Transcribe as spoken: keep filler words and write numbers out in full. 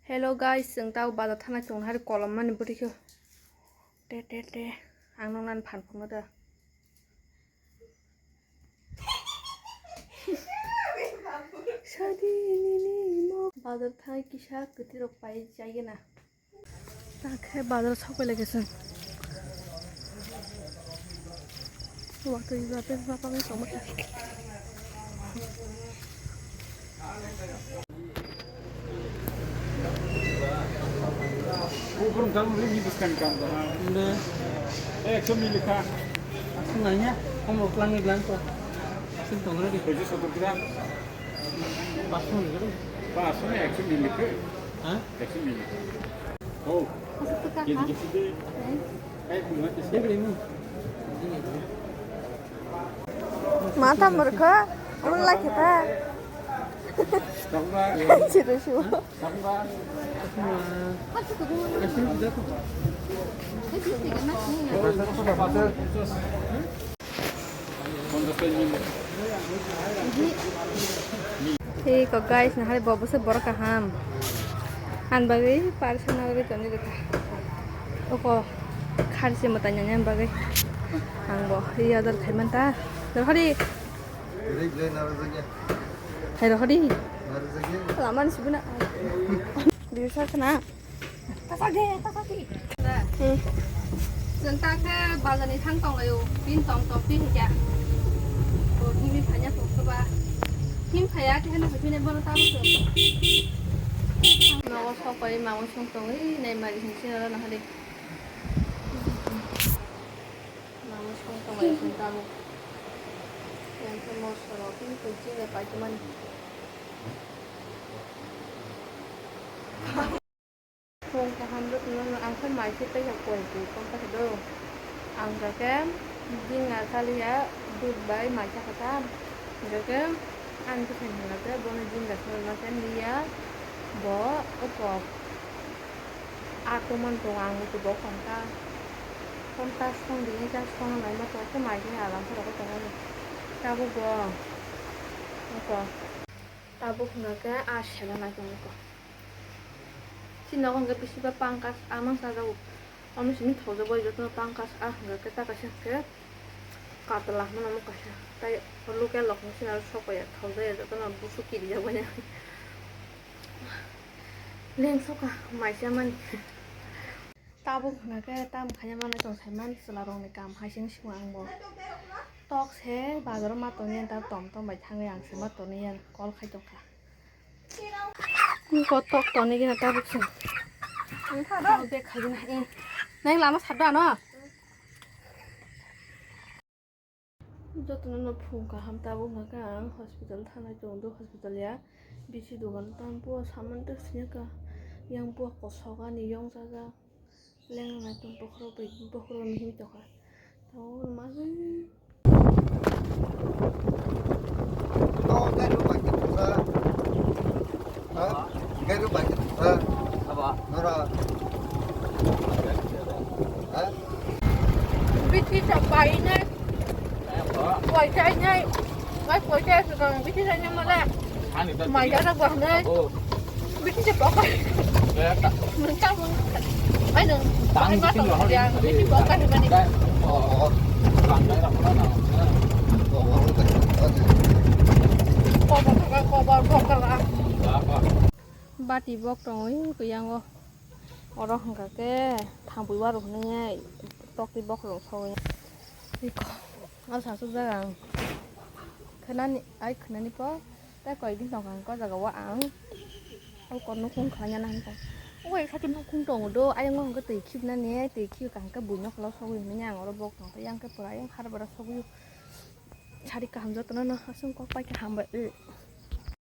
Hello guys, chwng tao bazar thana chwng hari kolom mani bwrwi khe. Te, te, te. Ang noknani phan phungo da. Sadi nini mo bazar thai kisa kwtwi rok pai chai gana. Ta khe bazar sok pai lai khe chwng. Watwi ba bebak bagwi tongma khe. Ukur dalam ring ni bwskang kam da. Inde. Eh, ekso mili kha. Asli nanya, kamu pulang ni bilang kok. Asli tong lagi. Tujuh satu gram. Pas pun gitu. Pas pun ekso mili kha. Hah? Ekso mili kha. Oh. Masuk ke kakak. Jadi gitu deh. Eh? Eh, bunga sih. Dia beli mu. Mata murkha, mun la kita. Chiro shu. Hei ko guys, nahari bo bwswk borok kaham. Ang bagwi personal ri toni rwkha. Oko kharchi mwtai nani bagwi. Ang bo ri order khai man ta. Dorhari. Hai rohori. Laman sibuna. Bisa kena. Tasage, tasage. Hmm. Chwng ta khe bazar ni thang tong laio. Pin tong tong pin kya. Ko himi phanya tong khe ba. Him phaya khe heno phine bono ta bo. Nogo sok pai ma song tong ri nai mari hin sin ro na hali. Mama song tong ai song tamo. Yang khe mosoro pin pin chini pai khe mani. Song kaham rok no ang khe mai se tei koi tu kong ta do. Ang ja khe jing a kali ya dud bai mai cha kha ta. Ja khe ang khe sen hwna khe bono jing ja khe ma khe ni ya bo o kok. A tongmani tongo ang muitu bo phone ta. Phone ta song di, ta song nai ma tongo, khe mai khe alam phai rok tongo. Tabuk bo. Oko. Tabuk hwnkha khe a sela nai tongo ko. Chini nogo hwnkhe bisi ba pangkas a mang chajago. Omo simi thokjak bai jotono pangkas a hwnkha khe ta kaisa hwnkhe katla hwnmano omo kaisa. Tai local rok ni sina sok bai ya thokjak ya jotono busu kirijak bai ya. Lengsoka mai chamani. Tabuk hwnkhe tam khaina manwi tong saiman chwla rokni kam hai sing simo ang bo. Tok se bazaro ma tongwi ang ta tom tom bai thangwi ang se ma tongwi ang call khai tongkha. Ko tok toni gina tabuk se. Ang tha da. Tabuk bek khai gina. Nang lama sadda no. Jotono no phung kaham tabuk hwnkha ang hospital thanai tong do hospital ya bisi dogan tam puo saman ta sini ka yang puo kosok ani yong jaga leng nai tong bokhorok bai bokhorok mihim tongkha tao ma. Gairu bai khe thangsa. Ha? Gairu bai khe thangsa. Aba. Nora. Ha? Bithi chap bai nai. Aba. Koi chai nai. Ngai koi chai su kang bithi chai nai mala. Ani ta. Mai jara gua nai. Oh. Bithi chap koi. Kaya ta. Nang ta mung. Ai nang. Tang ai ma bithi tong lo. Dia. Bithi koi kai mani. Oh. Tang dai ra mala na. Kobor thangkha, kobor bokala. Bati bok tongwi kuyang o. Oro hwnkha khe thangpui warok hwnwi tokti bok rok sogwi. Iko, o sasuk jaga ang. Khwnani, ai khwnani po, tei koi din tongkha ang o jaga o ang. O kok nukhung khlaina nang kha. O bai kha khe nukhung tongo do, ayang o hwnkhe twi khibnani, twi khibkha hwnkhe buino khwlao sogwi hwnwi ang oro bok tongkha, yang khe pura ayang har bara sogwi. Sari kaham jotono no aswk kok pai khe hambai.